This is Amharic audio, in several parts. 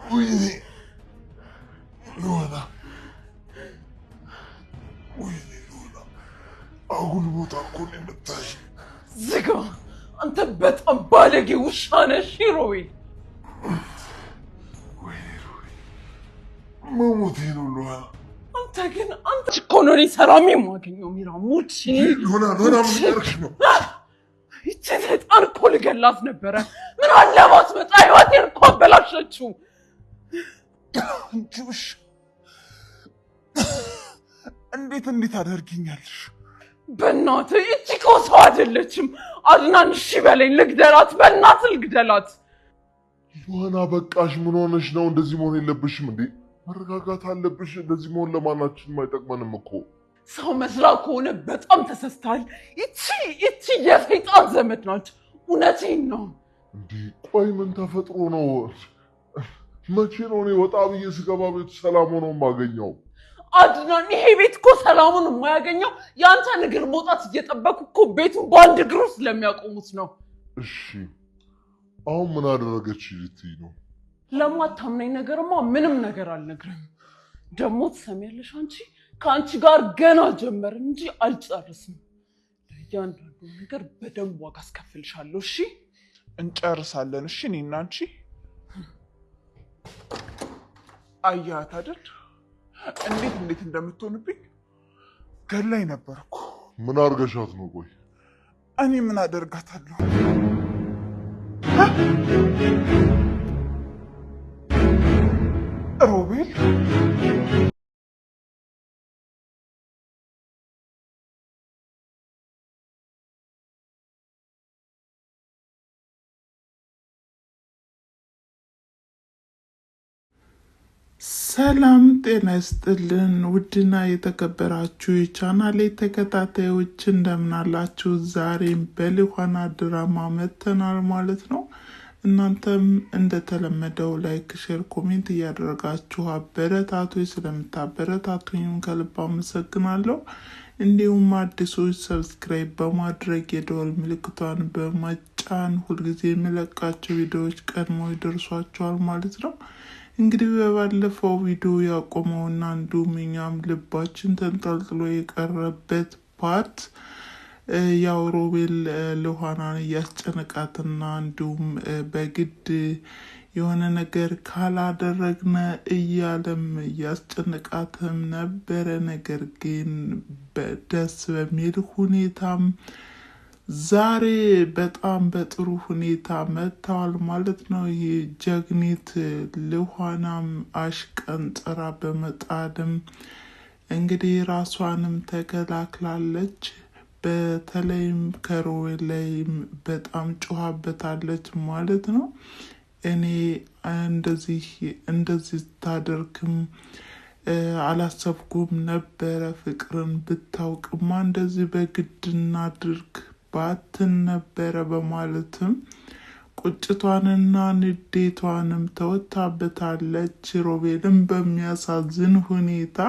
ወይኔ ሉና፣ ወይኔ ሉና፣ አጉል ቦታ እኮ ነው የመታሽ። ዝጋ! አንተ በጣም ባለጌ ውሻ ነህ። እሺ ሮቤል፣ ወይኔ ሮቤል፣ መሞቴ ነው ሉና። አንተ ግን አንተ እኮ ነው እኔ ሰላም የማገኘው። ሚራ ሙች ሉና፣ ሉና ምን እያደረግሽ ነው? ይቺ ሰይጣን እኮ ልገላት ነበረ። ምን አለ ባትመጣ፣ ህይወቴን እኮ አበላሸችው። አንቺ ውሻ! እንዴት እንዴት አደርጊኛለሽ? በእናትህ ይቺ እኮ ሰው አይደለችም። አድናን እሺ በለኝ፣ ልግደላት። በእናትህ ልግደላት። ሉና በቃሽ። ምን ሆነሽ ነው? እንደዚህ መሆን የለብሽም እንዴ! መረጋጋት አለብሽ። እንደዚህ መሆን ለማናችንም አይጠቅመንም እኮ። ሰው መስላ ከሆነ በጣም ተሰስተሃል። ይቺ የሰይጣን ዘመድ ናት። እውነቴን ነው። እንዴ ቆይ ምን ተፈጥሮ ነው? መቼ ነው እኔ ወጣ ብዬ ስገባ ቤቱ ሰላም ሆኖ የማገኘው? አድናን፣ ይሄ ቤት እኮ ሰላሙን የማያገኘው የአንተን እግር መውጣት እየጠበኩ እኮ ቤቱን በአንድ እግሩ ስለሚያቆሙት ነው። እሺ አሁን ምን አደረገች ልትይ ነው? ለማታምነኝ ነገርማ ምንም ነገር አልነግርም። ደግሞ ትሰሚያለሽ፣ አንቺ ከአንቺ ጋር ገና ጀመርን እንጂ አልጨርስም። ለእያንዳንዱ ነገር በደንብ ዋጋ አስከፍልሻለሁ። እሺ እንጨርሳለን። እሺ እኔና አንቺ። አያት አይደል እንዴት እንዴት እንደምትሆንብኝ ገላይ ነበርኩ። ምን አድርገሻት ነው? ቆይ እኔ ምን አደርጋታለሁ? ሮቤል ሰላም ጤና ይስጥልን። ውድና የተከበራችሁ የቻናሌ ተከታታዮች እንደምናላችሁ፣ ዛሬም በልኳና ድራማ መጥተናል ማለት ነው። እናንተም እንደተለመደው like፣ share፣ comment እያደረጋችሁ አበረታቱ። ስለምታበረታቱኝም ከልብ አመሰግናለሁ። እንዲሁም አዲሶች subscribe በማድረግ የደወል ምልክቷን በመጫን ሁልጊዜ የሚለቃቸው ቪዲዮዎች ቀድሞ ይደርሷቸዋል ማለት ነው። እንግዲህ በባለፈው ቪዲዮ ያቆመውና እንዲሁም እኛም ልባችን ተንጠልጥሎ የቀረበት part ያው ሮቤል ልኋናን እያስጨነቃትና እንዲሁም በግድ የሆነ ነገር ካላደረግነ እያለም እያስጨነቃትም ነበረ። ነገር ግን ደስ በሚል ሁኔታም ዛሬ በጣም በጥሩ ሁኔታ መጥተዋል ማለት ነው። ይህ ጀግኒት ልኋናም አሽቀንጥራ በመጣልም እንግዲህ ራሷንም ተከላክላለች። በተለይም ከሮቤል ላይም በጣም ጮኻበታለች ማለት ነው። እኔ እንደዚህ እንደዚህ ታደርግም አላሰብኩም ነበረ። ፍቅርን ብታውቅማ እንደዚህ በግድ እናድርግ ባትን ነበረ በማለትም ቁጭቷንና ንዴቷንም ተወታበታለች። ሮቤልም በሚያሳዝን ሁኔታ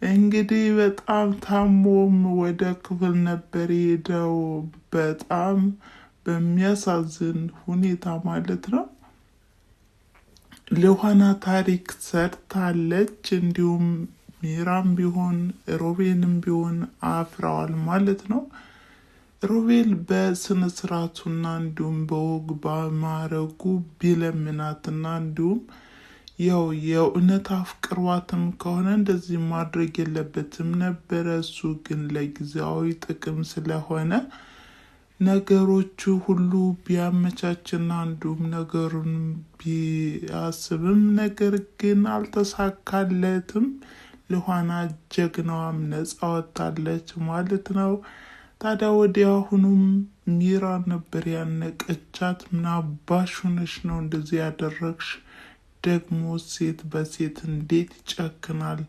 እንግዲህ በጣም ታሞም ወደ ክፍል ነበር የሄደው። በጣም በሚያሳዝን ሁኔታ ማለት ነው። ልኋና ታሪክ ሰርታለች። እንዲሁም ሚራም ቢሆን ሮቤልም ቢሆን አፍረዋል ማለት ነው። ሮቤል በስነ ስርዓቱና እንዲሁም በወግ በማረጉ ቢለምናትና እንዲሁም ያው የእውነት አፍቅሯትም ከሆነ እንደዚህ ማድረግ የለበትም ነበረ። እሱ ግን ለጊዜያዊ ጥቅም ስለሆነ ነገሮቹ ሁሉ ቢያመቻችና እንዲሁም ነገሩን ቢያስብም ነገር ግን አልተሳካለትም። ልኋና ጀግናዋም ነፃ ወጥታለች ማለት ነው። ታዲያ ወዲያውኑም ሚራ ነበር ያነቀቻት። ምናባሽ ሆነሽ ነው እንደዚህ ያደረግሽ? ደግሞ ሴት በሴት እንዴት ይጨክናል?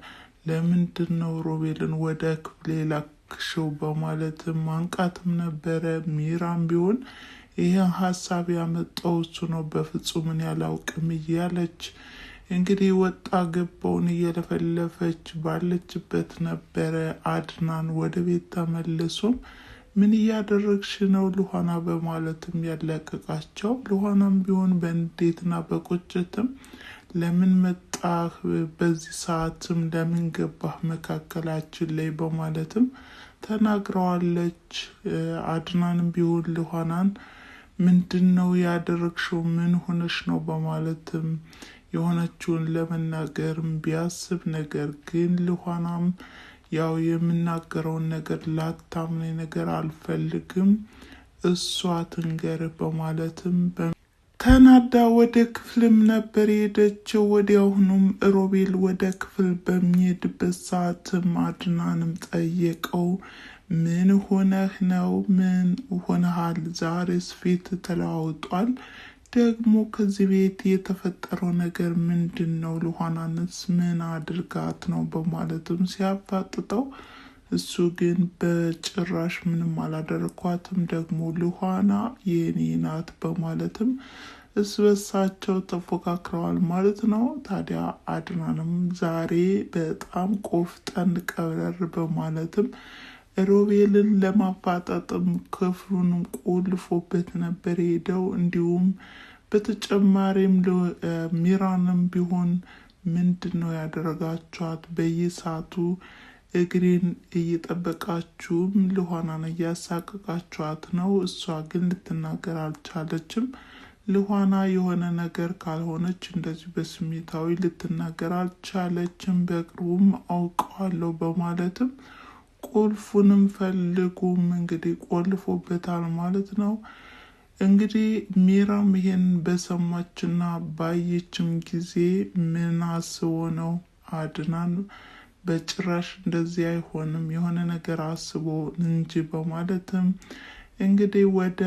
ለምንድን ነው ሮቤልን ወደ ክፍሌ ላክሽው? በማለትም ማንቃትም ነበረ። ሚራም ቢሆን ይህን ሀሳብ ያመጣው እሱ ነው፣ በፍጹም እኔ አላውቅም እያለች እንግዲህ ወጣ ገባውን እየለፈለፈች ባለችበት ነበረ አድናን ወደ ቤት ተመልሶም ምን እያደረግሽ ነው ልኋና በማለትም ያለቀቃቸው። ልኋናም ቢሆን በንዴትና በቁጭትም ለምን መጣህ በዚህ ሰዓትም ለምን ገባህ መካከላችን ላይ በማለትም ተናግረዋለች። አድናንም ቢሆን ልኋናን ምንድን ነው ያደረግሽው? ምን ሆነሽ ነው? በማለትም የሆነችውን ለመናገርም ቢያስብ ነገር ግን ልኋናም ያው የምናገረውን ነገር ላታምነኝ ነገር አልፈልግም፣ እሷ ትንገርህ በማለትም ተናዳ ወደ ክፍልም ነበር የሄደችው። ወዲያውኑም ሮቤል ወደ ክፍል በሚሄድበት ሰዓትም አድናንም ጠየቀው። ምን ሆነህ ነው? ምን ሆነሃል? ዛሬስ ፊት ተለዋውጧል። ደግሞ ከዚህ ቤት የተፈጠረው ነገር ምንድን ነው? ልኋናንስ ምን አድርጋት ነው? በማለትም ሲያፋጥጠው እሱ ግን በጭራሽ ምንም አላደረኳትም፣ ደግሞ ልኋና የኔ ናት በማለትም እስ በሳቸው ተፎካክረዋል ማለት ነው። ታዲያ አድናንም ዛሬ በጣም ቆፍጠን ቀብረር በማለትም ሮቤልን ለማፋጠጥም ክፍሉንም ቆልፎበት ነበር ሄደው። እንዲሁም በተጨማሪም ሚራንም ቢሆን ምንድን ነው ያደረጋችኋት? በየሰዓቱ እግሬን እየጠበቃችሁም ልኋናን እያሳቀቃችኋት ነው። እሷ ግን ልትናገር አልቻለችም። ልኋና የሆነ ነገር ካልሆነች እንደዚህ በስሜታዊ ልትናገር አልቻለችም። በቅርቡም አውቀዋለሁ በማለትም ቁልፉንም ፈልጉም እንግዲህ ቆልፎበታል ማለት ነው። እንግዲህ ሚራም ይሄን በሰማችና ባየችም ጊዜ ምን አስቦ ነው አድናን በጭራሽ እንደዚህ አይሆንም፣ የሆነ ነገር አስቦ እንጂ በማለትም እንግዲህ ወደ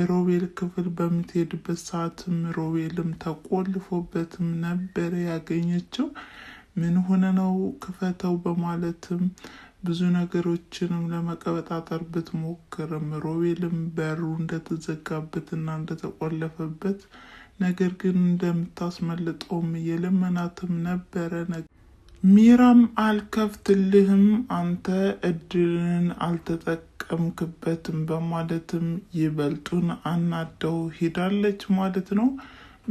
ሮቤል ክፍል በምትሄድበት ሰዓትም ሮቤልም ተቆልፎበትም ነበር ያገኘችው። ምን ሆነ ነው ክፈተው በማለትም ብዙ ነገሮችንም ለመቀበጣጠር ብትሞክርም ሮቤልም በሩ እንደተዘጋበትና እንደተቆለፈበት ነገር ግን እንደምታስመልጠውም እየለመናትም ነበረ። ሚራም አልከፍትልህም፣ አንተ እድልን አልተጠቀምክበትም በማለትም ይበልጡን አናደው ሄዳለች ማለት ነው።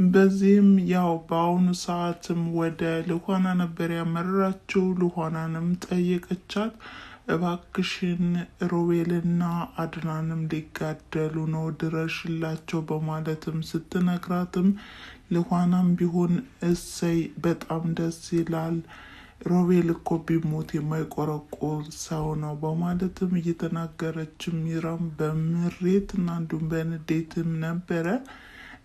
በዚህም ያው በአሁኑ ሰዓትም ወደ ልኋና ነበር ያመራችው። ልኋናንም ጠየቀቻት። እባክሽን ሮቤልና አድናንም ሊጋደሉ ነው ድረሽላቸው በማለትም ስትነግራትም ልኋናም ቢሆን እሰይ በጣም ደስ ይላል፣ ሮቤል እኮ ቢሞት የማይቆረቆር ሰው ነው በማለትም እየተናገረች ሚራም በምሬት እና እንዲሁም በንዴትም ነበረ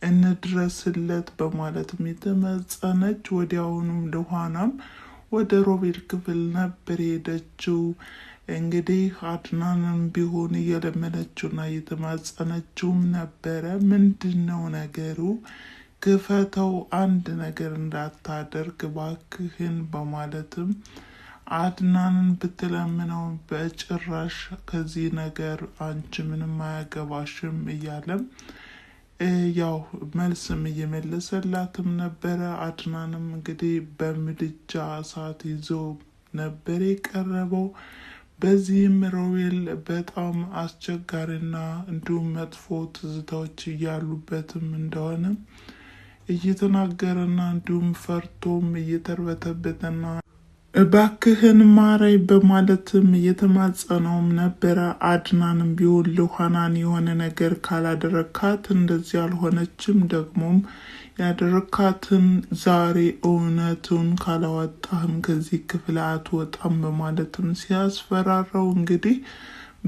እንድረስለት በማለትም የተመጸነች። ወዲያውኑም ልኋናም ወደ ሮቤል ክፍል ነበር የሄደችው። እንግዲህ አድናንም ቢሆን እየለመነችውና እየተማጸነችውም ነበረ። ምንድን ነው ነገሩ? ክፈተው፣ አንድ ነገር እንዳታደርግ ባክህን በማለትም አድናንን ብትለምነው በጭራሽ ከዚህ ነገር አንቺ ምንም አያገባሽም እያለም ያው መልስም እየመለሰላትም ነበረ። አድናንም እንግዲህ በምድጃ እሳት ይዞ ነበር የቀረበው። በዚህም ሮቤል በጣም አስቸጋሪና እንዲሁም መጥፎ ትዝታዎች እያሉበትም እንደሆነ እየተናገረና እንዲሁም ፈርቶም እየተርበተበተና እባክህን ማረኝ በማለትም እየተማጸነውም ነበረ። አድናንም ቢሆን ልኋናን የሆነ ነገር ካላደረካት እንደዚህ አልሆነችም፣ ደግሞም ያደረካትን ዛሬ እውነቱን ካላወጣህም ከዚህ ክፍል አትወጣም በማለትም ሲያስፈራራው እንግዲህ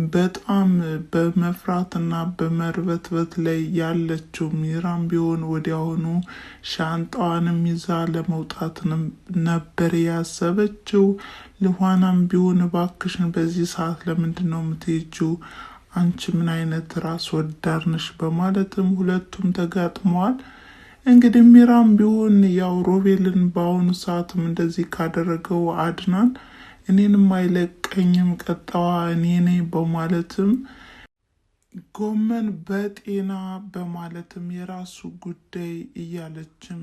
በጣም በመፍራትና በመርበትበት ላይ ያለችው ሚራም ቢሆን ወዲያውኑ ሻንጣዋንም ይዛ ለመውጣት ነበር ያሰበችው። ልኋናም ቢሆን እባክሽን በዚህ ሰዓት ለምንድን ነው የምትሄጂው? አንቺ ምን አይነት ራስ ወዳድ ነሽ? በማለትም ሁለቱም ተጋጥመዋል። እንግዲህ ሚራም ቢሆን ያው ሮቤልን በአሁኑ ሰዓትም እንደዚህ ካደረገው አድናን እኔንም አይለቀኝም ቀጣዋ እኔ ነኝ በማለትም ጎመን በጤና በማለትም የራሱ ጉዳይ እያለችም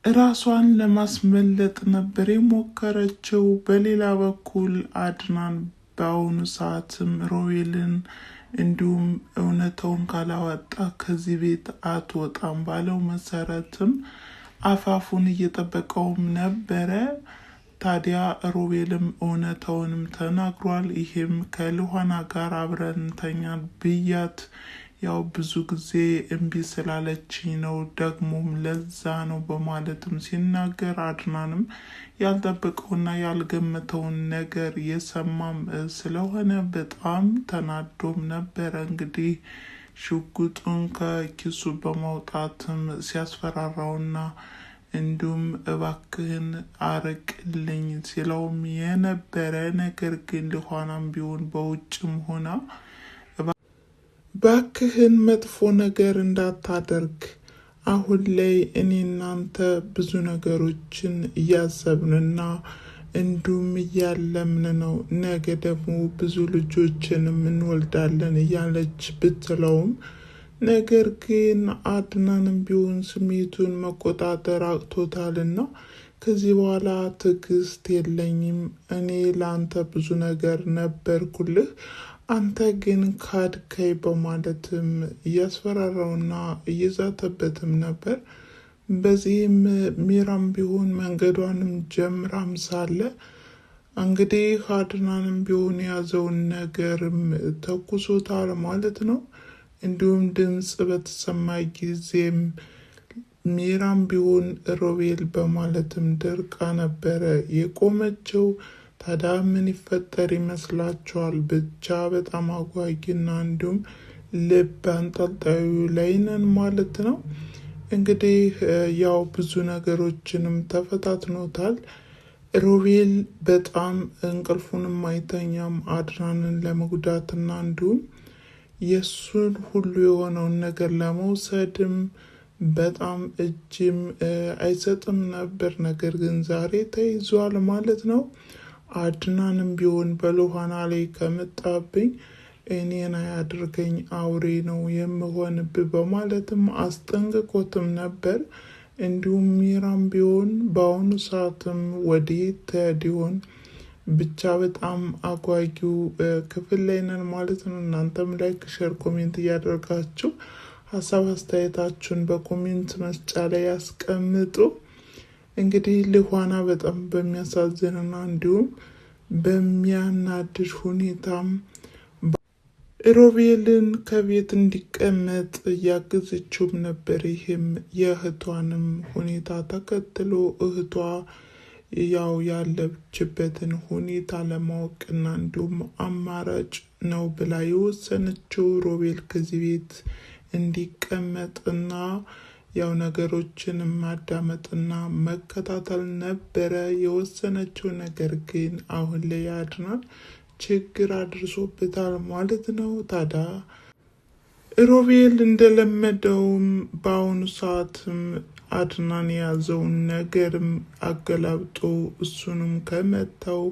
ራሷን ለማስመለጥ ነበር የሞከረችው። በሌላ በኩል አድናን በአሁኑ ሰዓትም ሮቤልን እንዲሁም እውነታውን ካላወጣ ከዚህ ቤት አትወጣም ባለው መሰረትም አፋፉን እየጠበቀውም ነበረ። ታዲያ ሮቤልም እውነታውንም ተናግሯል። ይሄም ከልኋና ጋር አብረን እንተኛል ብያት ያው ብዙ ጊዜ እምቢ ስላለችኝ ነው፣ ደግሞም ለዛ ነው በማለትም ሲናገር አድናንም ያልጠበቀውና ያልገመተውን ነገር የሰማም ስለሆነ በጣም ተናዶም ነበረ። እንግዲህ ሽጉጡን ከኪሱ በማውጣትም ሲያስፈራራውና እንዲሁም እባክህን አርቅልኝ ሲለውም የነበረ፣ ነገር ግን ልኋናም ቢሆን በውጭም ሆና ባክህን መጥፎ ነገር እንዳታደርግ፣ አሁን ላይ እኔ እናንተ ብዙ ነገሮችን እያሰብንና እንዲሁም እያለምን ነው፣ ነገ ደግሞ ብዙ ልጆችንም እንወልዳለን እያለች ብትለውም ነገር ግን አድናንም ቢሆን ስሜቱን መቆጣጠር አቅቶታልና ከዚህ በኋላ ትዕግስት የለኝም፣ እኔ ለአንተ ብዙ ነገር ነበርኩልህ፣ አንተ ግን ካድከይ በማለትም እያስፈራራውና እየዛተበትም ነበር። በዚህም ሚራም ቢሆን መንገዷንም ጀምራም ሳለ እንግዲህ አድናንም ቢሆን የያዘውን ነገርም ተኩሶታል ማለት ነው። እንዲሁም ድምፅ በተሰማ ጊዜም ሚራም ቢሆን ሮቤል በማለትም ደርቃ ነበረ የቆመችው። ታዲያ ምን ይፈጠር ይመስላችኋል? ብቻ በጣም አጓጊና እንዲሁም ልብ አንጠልጣዩ ላይ ነን ማለት ነው። እንግዲህ ያው ብዙ ነገሮችንም ተፈታትኖታል። ሮቤል በጣም እንቅልፉንም አይተኛም። አድናንን ለመጉዳትና እንዲሁም የእሱን ሁሉ የሆነውን ነገር ለመውሰድም በጣም እጅም አይሰጥም ነበር። ነገር ግን ዛሬ ተይዟል ማለት ነው። አድናንም ቢሆን በልኋና ላይ ከመጣብኝ እኔን አያድርገኝ አውሬ ነው የምሆንብ በማለትም አስጠንቅቆትም ነበር። እንዲሁም ሚራም ቢሆን በአሁኑ ሰዓትም ወዴት ትሄድ ይሆን? ብቻ በጣም አጓጊው ክፍል ላይ ነን ማለት ነው። እናንተም like፣ share፣ comment እያደረጋችሁ ሀሳብ አስተያየታችሁን በ comment መስጫ ላይ ያስቀምጡ። እንግዲህ ልኋና በጣም በሚያሳዝንና እንዲሁም በሚያናድድ ሁኔታም ሮቤልን ከቤት እንዲቀመጥ እያገዘችውም ነበር። ይህም የእህቷንም ሁኔታ ተከትሎ እህቷ ያው ያለችበትን ሁኔታ ለማወቅና እንዲሁም አማራጭ ነው ብላ የወሰነችው ሮቤል ከዚህ ቤት እንዲቀመጥና ያው ነገሮችን ማዳመጥና መከታተል ነበረ የወሰነችው። ነገር ግን አሁን ላይ አድናን ችግር አድርሶበታል ማለት ነው። ታዲያ ሮቤል እንደለመደውም በአሁኑ ሰዓትም አድናን የያዘውን ነገርም አገላብጦ እሱንም ከመታው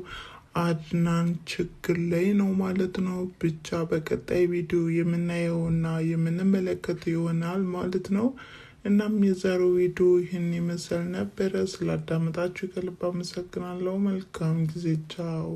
አድናን ችግር ላይ ነው ማለት ነው። ብቻ በቀጣይ ቪዲዮ የምናየውና የምንመለከተው ይሆናል ማለት ነው። እናም የዛሬው ቪዲዮ ይህን ይመስል ነበረ። ስላዳመጣችሁ ከልብ አመሰግናለሁ። መልካም ጊዜ። ቻው።